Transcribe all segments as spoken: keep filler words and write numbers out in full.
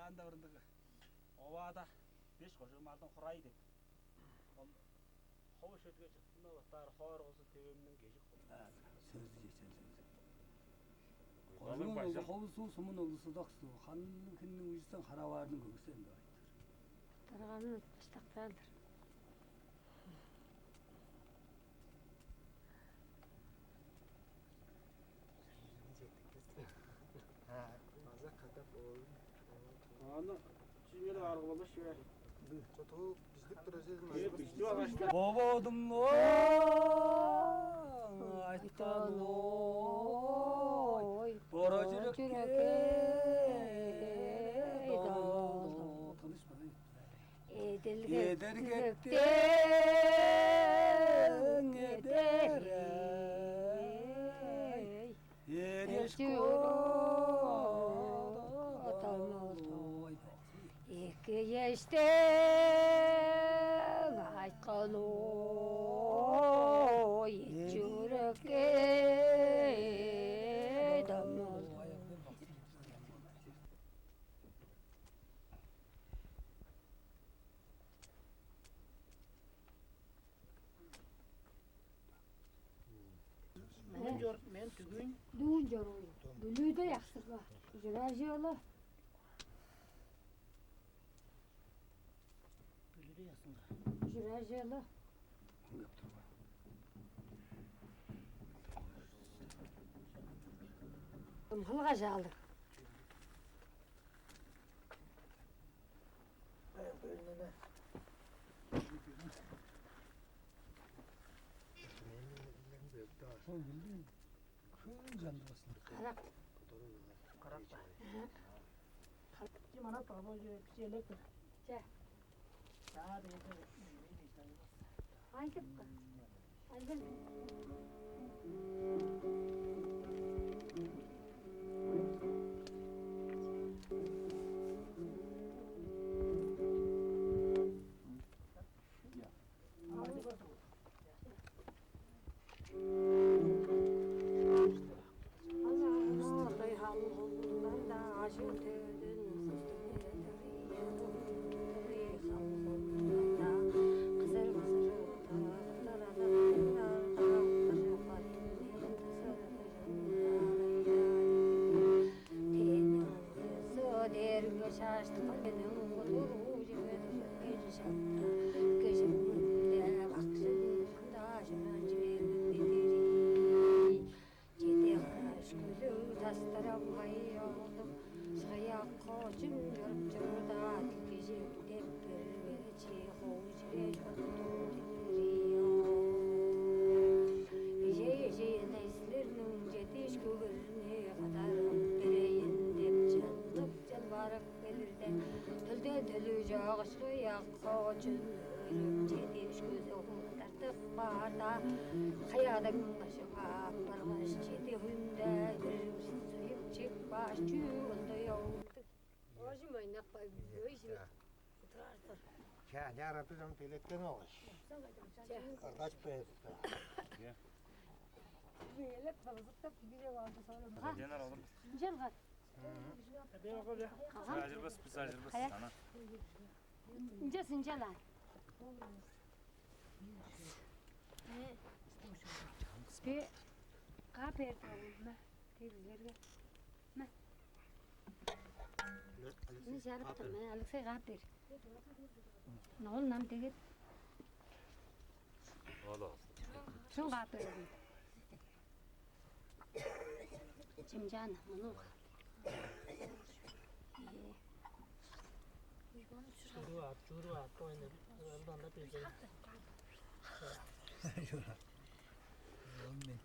Анда ырындыг оваада беш кожуун малдың хурайы деп. Ол ховуш өдүге чыттынып аттаар хоор болза, төбемден кежик болду. Сөзү чечен сөзү. Кожуун оглу ховусу, сумун оглу судаксу, ханның хинниң ужусан хараваарын көгүсен деп айтыр. Дарганын баштактаалдыр. База катап оолун. Аны чиңер аргылаш бе. Чотугу биздик туражы. Бободум айткан ой, бора жүрекке. Эдилгеттиң эдерей. Эреш кодой. Эки эштең айткан ой, чүрекке дамыл. Дуун чор, мен түгүн. Дуун чоруур. Бүлүүдей аксырга. Ужуражыылы. Бүлүүдей аксырга. Ужуражыылы. Ымхылга чаалдыг. Ол билдиң, көөн чандырбасын. Карак. Карак ба? Ким ана бабы уже бичи электр. Че. Чаа дээде. Айтып көр. Айгын. Тээниң кызы дээрге шаштык кыргының кудуруужу көдүжүп кежип шапты. Кежимде бакшын даажыран чүвелип бедири. Чеде хаш күлүг тастырам кайы олдум. Шаяк кочум чоруп чорда кижип деп бербечи. Хову чүве чорудур дирио. Эжей-эжей эдейсилерниң чедиш көгерни кадарып берейин деп чанып чалбарып келирде, төлден төлү чогушку якка очун өрүп чедиш көзү кудартып баарда, каяадың ышыгап баргаш, чеди хүнде бир суюп чык баш чүү болду ёг. Ожум ойнап кой, өй жиме. Турар тур. Ча, чара бизим белеткен оңаш. Че. Кырдач бээп. Белет бызыктап кире алды сойлам. Ха. Денар алыр. Ынчалгат. Бе ага бе. Кага. Ажырбас, биз ажырбас. Ая. Ана. Ынча сынчалар. Бе га берди оглуна. Тегилерге. Ме. Алексей, не жарып тур, ме, Алексей каап бер. Ол нам дегет. Ала. Шын каап бер. Чимжан, муну. Чуруу ап, чуруу ап, ойнап, ылданда бежен. Ол мен.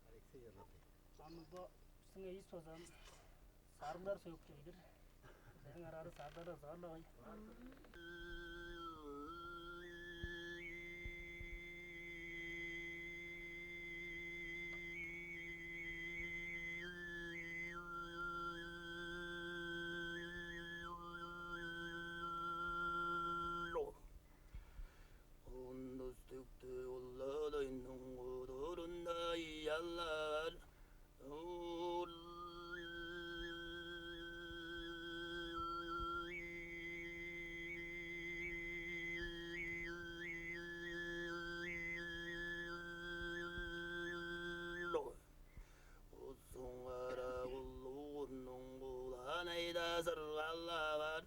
Алексей Анатольевич. Ам бо бистиң эвис база сарыглар сөөктү-дүр. Силерниң араңарда сарыглар азы бар-ла бай. Ундус түктү уллулуйнуң удурунда ыялаар. Узуңара улуунуң уланайда сыргалавар.